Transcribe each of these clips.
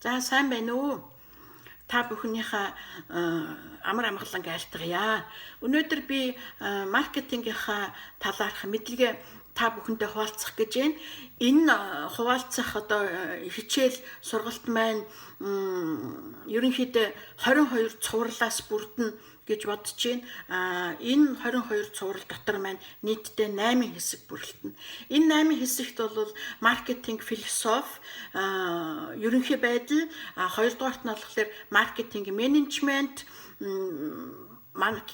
За, сайн байна уу? Та бүхнийхээ амар амгаланг айлтгая. Өнөөдөр би маркетингийнхаа талаарх мэдлэгээ та бүхэндээ хуваалцах гэж байна. Энэ хуваалцах одоо хичээл сургалт маань ерөнхийдөө 22 цувралаас бүрдэнэ гэж бодож байна. Энэ 22 цуврал дотор маань нийтдээ 8 хэсэг бүрэлдэнэ. Энэ 8 хэсэгт бол маркетинг философи, ерөнхий байдал, хоёрдугаарт нь болохоор маркетинг менежмент,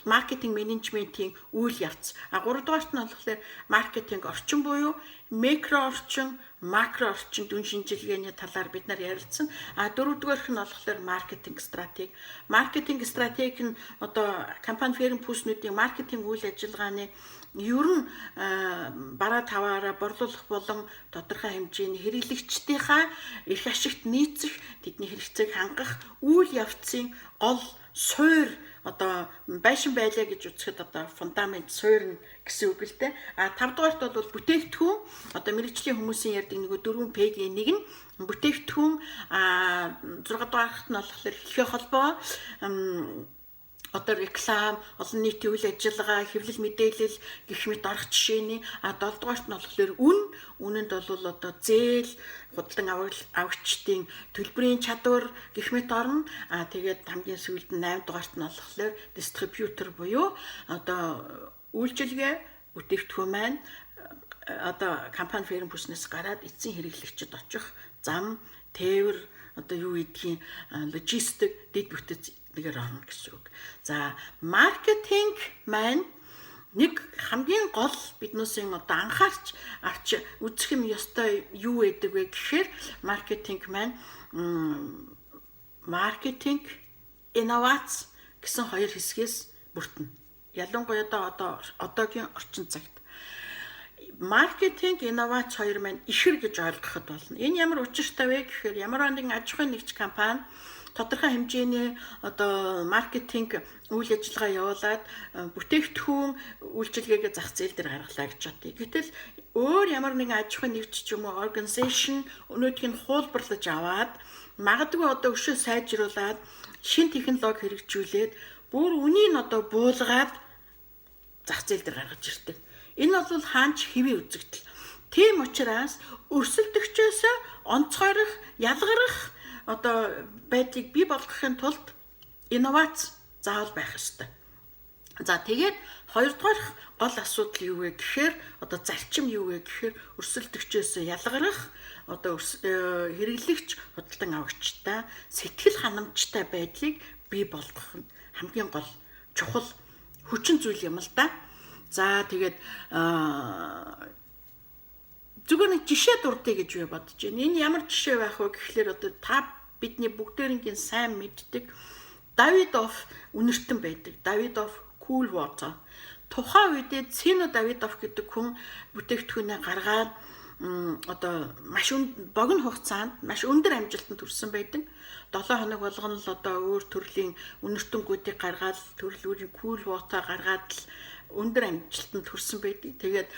маркетинг менежментийн үйл явц. Гуравдугаарт нь болохоор маркетинг орчин буюу микро орчин, макро орчин дүн шинжилгээний талаар бид нар ярилцсан. Дөрөвдүгээрх нь болохоор маркетинг стратеги. Маркетинг стратеги нь одоо компани, фирм, пүүснүүдийн маркетинг үйл ажиллагааны ер нь бараа таваараа борлуулах болон тодорхой хэмжээний хэрэглэгчдийнхаа эрх ашигт нийцэх, тэдний хэрэгцээг хангах үйл явцын гол суурь, одоо байшин байлаа гэж үзэхэд одоо фундамент, суурь гэсэн үг л дээ. 5 дугаарт бол бүтээгдэхүүн, одоо мэргэжлийн хүмүүсийн ярьдаг нөгөө 4 P-гийн нэг нь бүтээгдэхүүн, 6 дугаарт нь болохоор хэлхээ холбоо, одоо реклам, олон нийтийн үйл ажиллагаа, хэвлэл мэдээлэл гэх мэт орох жишээний, 7 дугаарт нь болохоор үн, үнэнд бол одоо зээл, худалдан авагчдын төлбөрийн чадвар гэх мэт орно. Тэгээд хамгийн сүүлд нь 8 дугаарт нь болохоор дистрибьютор буюу одоо үйлчилгээ, бүтээгдэхүүн маань одоо компани, фирм бүснээс гараад эцсийн хэрэглэгчид очих зам, тээвэр, одоо юу гэдгийг, логистик, дэд бүтэц нэгээр орно гэсэн үг. За, маркетинг маань нэг хамгийн гол биднээсийн одоо анхаарч авч үзэх юм ёстой юу байдаг вэ гэхээр маркетинг маань маркетинг, инновац гэсэн хоёр хэсгээс бүрдэнэ. Ялангуяа одоо одоогийн орчин цагт маркетинг, инновац хоёр маань ихэр гэж ойлгоход болно. Энэ ямар учиртай вэ гэхээр ямар нэгэн аж ахуйн нэгж компани тодорхой хэмжээний одоо маркетинг үйл ажиллагаа явуулаад бүтээгдэхүүн, үйлчилгээгээ зах зээл дээр гаргалаа гэж бодъё. Гэтэл өөр ямар нэгэн аж ахуйн нэгж ч юм уу organization өнөөдгийг нь хуулбарлаж аваад, магадгүй одоо өшөө сайжруулад, шинэ технологи хэрэгжүүлээд, бүр үнийг нь одоо буулгаад зах зээл дээр гаргаж ирдэг. Энэ бол хаанч хэвийн үзэгдэл. Тийм учраас өрсөлдөгчөөс онцгойрох, ялгарах одоо байдлыг бий болгохын тулд инновац заавал байх ёстой. За, тэгээд хоёрдугаар гол асуудал юу вэ гэхээр, одоо зарчим юу вэ гэхээр өрсөлдөгчөөс ялгарах, одоо хэрэглэгч, худалдан авагчтай сэтгэл ханамжтай байдлыг бий болгох нь хамгийн гол чухал хүчин зүйл юм л да. За, тэгээд зүгээр нэг жишээ дурдъя гэж би бодож байна. Энэ ямар жишээ байх вэ гэхлээр одоо та бидний бүгдээрингийн сайн мэддэг Давидоф үнэртэн байдаг. Давидоф Cool Water. Тухайн үедээ Цино Давидоф гэдэг хүн бүтээгдэхүүнээ гаргаад одоо маш богино хугацаанд маш өндөр амжилтанд хүрсэн байдаг. 7 хоног болгоно л одоо өөр төрлийн үнэртэнгүүдийг гаргаад, төрөл бүрийн Cool Water гаргаад л өндөр амжилтанд хүрсэн байдаг. Тэгээд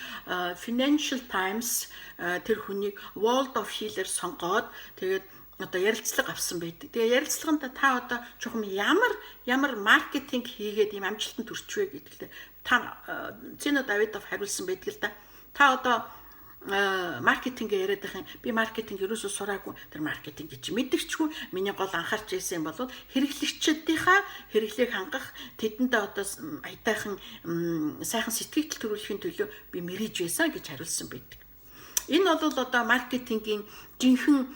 Financial Times тэр хүнийг World of Healer сонгоод, тэгээд одоо ярилцлага авсан байдаг. Тэгээ ярилцлаганд та одоо чухам ямар ямар маркетинг хийгээд ийм амжилтанд хүрч вэ гэдэгтээ та Цино Давидов хариулсан байдаг л да. Та одоо маркетингээ яриад байх юм. Би маркетинг ерөөсөө сураагүй. Тэр маркетинг гэж мэддэгчгүй. Миний гол анхаарч ирсэн юм бол хэрэглэгчдийнхаа хэрэглээг хангах, тэдэндээ одоо аятайхан сайхан сэтгэл төрүүлэхийн төлөө би мэрэж байсан гэж хариулсан байдаг. Энэ бол одоо маркетингийн жинхэнэ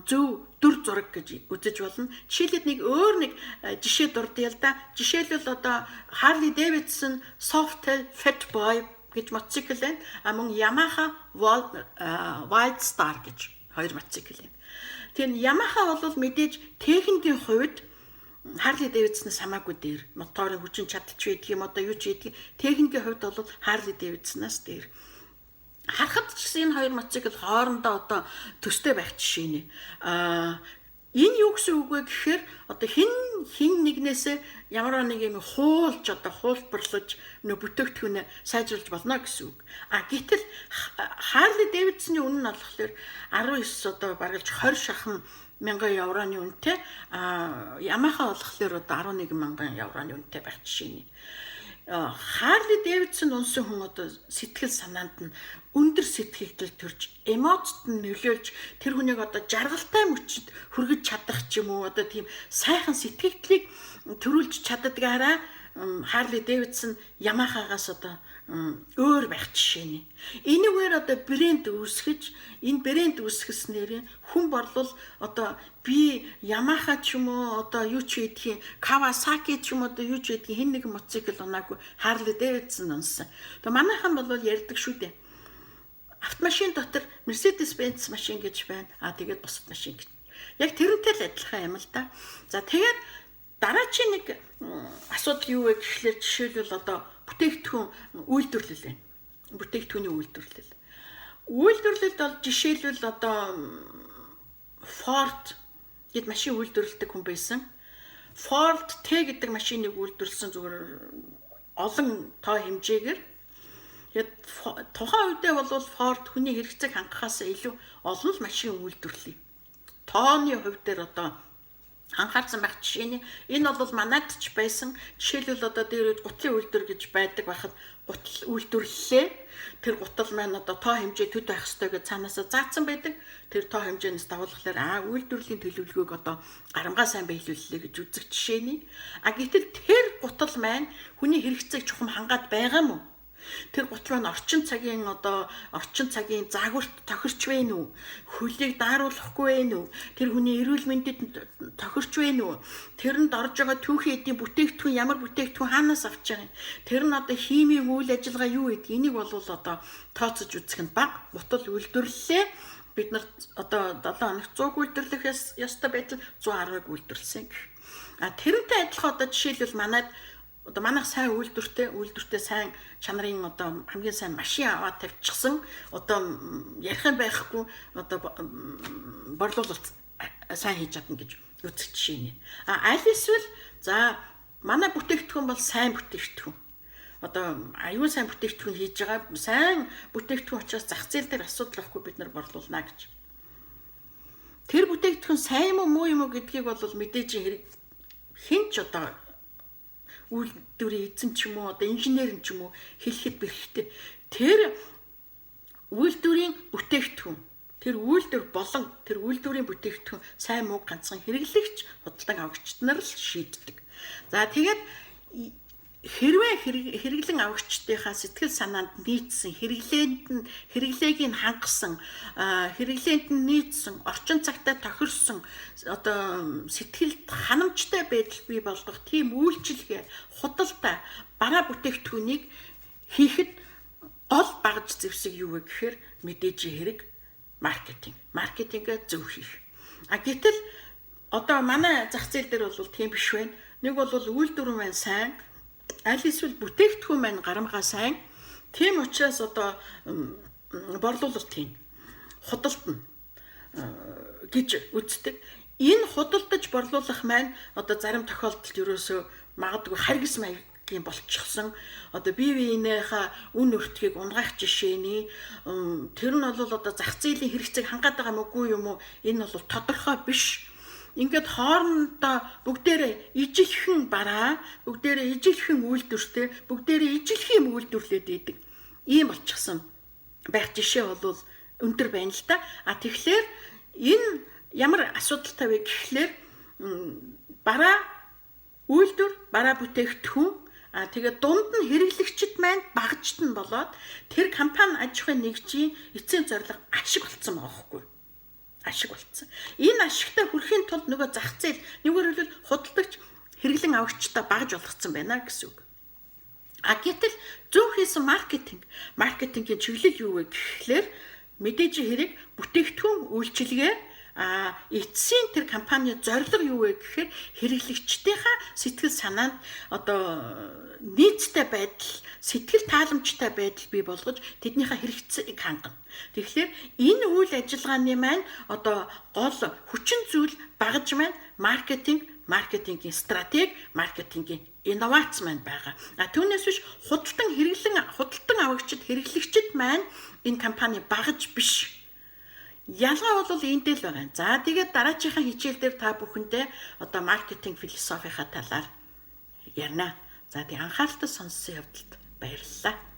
зөв дүр зураг гэж үзэж болно. Жишээлбэл, нэг өөр нэг жишээ дурдъя л да. Жишээлбэл, одоо Harley Davidson Softail Fat Boy гэж мотоцикл байна. Мөн Yamaha Wild Star гэж хоёр мотоцикл байна. Тэгэхээр Yamaha бол мэдээж техникийн хувьд Harley Davidson-аас хамаагүй дээр, моторын хүчин чадалч байдаг юм, одоо юу ч байдаг. Техникийн хувьд бол Harley Davidson-аас дээр. Харахад ч гэсэн энэ хоёр мотоцикл хоорондоо одоо төстэй байх жишээ нэ. Энэ юу гэсэн үг вэ гэхээр одоо хин нэгнээсээ ямар нэг юм хуулж одоо хуулбарлаж нөө бүтээгдэхүүнээ сайжруулж болно гэсэн үг. А гэтэл Harley Davidson-ы үнэ нь болохоор 19 одоо баргалж 20 шахан мянган евроны үнэтэй, а Yamaha болохоор одоо 11 мянган евроны үнэтэй байх жишээ нь. Harley Davidson унсан хүн одоо сэтгэл санаанд нь өндөр сэтгэгдэл төрж, эмоцод нь нөлөөлж, тэр хүнийг одоо жаргалтай мөчөд хүргэж чадах ч юм уу, одоо тийм сайхан сэтгэгдлийг төрүүлж чаддгаараа Harley Davidson Yamaha-гаас одоо өөр байх жишээ нь. Энэгээр одоо брэнд үүсгэж, энэ брэнд үүсгэснээр хүн борлол одоо би Yamaha ч юм уу, одоо юу ч гэдгийг, Kawasaki ч юм уу, одоо юу ч гэдгийг, хэн нэгэн мотоцикл унаагүй, Harley Davidson унсан. Тэгээ манайхан бол ярьдаг шүү дээ. Автомашин дотор Mercedes Benz машин гэж байна. А тэгээд бусад машин гэж. Яг тэрнтэй л адилхан юм л да. За, тэгээд дараачийн нэг асуудал юу вэ гэхлээр жишээлбэл одоо бүтээгдэхүүн үйлдвэрлэл байна. Бүтээгдэхүүний үйлдвэрлэл. Үйлдвэрлэлд бол жишээлбэл одоо Ford гэд машин үйлдвэрлэдэг хүн байсан. Ford T гэдэг машиныг үйлдвэрлэсэн, зүгээр олон тоо хэмжээгээр. Тэгээд тухайн үедээ бол Ford хүний хэрэгцээг хангахаас илүү олон л машин үйлдвэрлэе. Тооны хувь дээр одоо анхаарсан байх жишээний. Энэ бол манад ч байсан. Жишээлбэл, одоо дээр үед гутлын үйлдвэр гэж байдаг байхад гутал үйлдвэрлэлээ. Тэр гутал маань одоо тоо хэмжээ төд байх ёстой гэж цаанаасаа заасан байдаг. Тэр тоо хэмжээнээс дагуулхлаар үйлдвэрлэлийн төлөвлөгөөг одоо гарамгаа сайн биелүүллээ гэж үзэх жишээний. А гэтэл тэр гутал маань хүний хэрэгцээг чухам хангаад байгаа юм уу? Тэр гутал маань орчин цагийн загварт тохирч байна уу? Хөлийг дааруулахгүй байна уу? Тэр хүний эрүүл мэндэд тохирч байна уу? Тэрэнд орж байгаа түүхийн эдийн бүтээгдэхүүн ямар бүтээгдэхүүн, хаанаас авч байгаа юм? Тэр нь одоо химийн үйл ажиллагаа юу гэдэг? Энийг бол одоо тооцож үзэх нь бага. Гутал үйлдвэрлэлээ, бид нар одоо 7 хоногт 100 үйлдвэрлэх ёстой байтал 110-ыг үйлдвэрлэсэн гэх. А тэрнтэй адилхан одоо жишээлбэл манайд одоо манайх сайн үйлдвэртэй, сайн чанарын одоо хамгийн сайн машин аваад тавьчихсан, одоо ярих юм байхгүй, одоо борлуулалт сайн хийж чадна гэж үзэх жишээ нэ. А аль эсвэл за манай бүтээгдэхүүн бол сайн бүтээгдэхүүн. Одоо аюул сайн бүтээгдэхүүн хийж байгаа, сайн бүтээгдэхүүн учраас зах зээл дээр асуудал байхгүй, бид нар борлуулна гэж. Тэр бүтээгдэхүүн сайн юм уу, муу юм уу гэдгийг бол мэдээж хэрэг хэн ч одоо үйлдвэрийн эзэн ч юм уу, одоо инженер ч юм уу хэлэхэд бэрхтэй. Тэр үйлдвэрийн бүтээгдэхүүн, тэр үйлдвэр болон тэр үйлдвэрийн бүтээгдэхүүн сайн муу ганцхан хэрэглэгч, худалдан авагчид нар л шийддэг. За, тэгээд хэрвээ хэрэглэн авагчдынхаа сэтгэл санаанд нийцсэн, хэрэглээнд нь хэрэглээг нь хангасан, хэрэглээнд нь нийцсэн, орчин цагтаа тохирсон, одоо сэтгэлд ханамжтай байдал бий болгох тийм үйлчилгээ, худалдаа, бараа бүтээгдэхүүнийг хийхэд гол багаж зэвсэг юу вэ гэхээр мэдээж хэрэг маркетинг. Маркетингээ зөв хийх. А гэтэл одоо манай зах зээл дээр бол тийм биш байна. Нэг бол үйлдвэр маань сайн, аль эсвэл бүтээгдэхүүн маань гарамгаа сайн. Тийм учраас одоо борлуулалт хийн. Худалдана гэж үздэг. Энэ худалдаж борлуулах маань одоо зарим тохиолдолд ерөөсөө магадгүй харгас маягийн болчихсон. Одоо бие биенийхээ үн өртгийг унгаах жишээний, тэр нь бол одоо зах зээлийн хэрэгцээг хангаад байгаа юм уу юм уу? Энэ бол тодорхой биш. Ингээд хоорондоо бүгдээрээ ижилхэн бараа, бүгдээрээ ижилхэн үйлдвэртэй, бүгдээрээ ижилхэн юм үйлдвэрлээд идэг. Ийм болчихсон байх жишээ бол өндөр байна л да. А тэгэхээр энэ ямар асуудалтай вэ гэхлээр бараа, үйлдвэр, бараа, бүтээгдэхүүн, а тэгээд дунд нь хэрэглэгчд маань багажт нь болоод тэр компани аж ахуйн нэгжийн эцсийн зорилго ашиг болцсон байгаа байхгүй, ашиг болцсон. Энэ ашигтай хүрэхийн тулд нөгөө зах зээл, нэггээр хэлбэл худалдагч, хэрэглэн авагчтай багаж болгоцсон байна гэсэн үг. А гэтэл зөв хийсэн маркетинг, маркетингийн чиглэл юу вэ гэхлээр мэдээж хэрэг бүтээгдэхүүн, үйлчилгээ, А эцсийн тэр компани зорилго юу вэ гэхээр хэрэглэгчдийнхаа сэтгэл санаанд одоо нийцтэй байдал, сэтгэл тааламжтай байдал бий болгож тэднийхээ хэрэгцээг хангана. Тэгэхээр энэ үйл ажиллагааны маань одоо гол хүчин зүйл багаж маань маркетинг, маркетингийн стратеги, маркетингийн инновац маань байгаа. А түүнээс биш худалдан хэрэглэн худалдан авагчид, хэрэглэгчид маань энэ компани багаж биш. Ялгаа бол эндээ л байгаа. За, тэгээд дараачихаа хичээл дээр та бүхэндээ одоо маркетинг философийнхаа талаар ярина. За, тэг анхааралтай сонссон явдалд баярлалаа.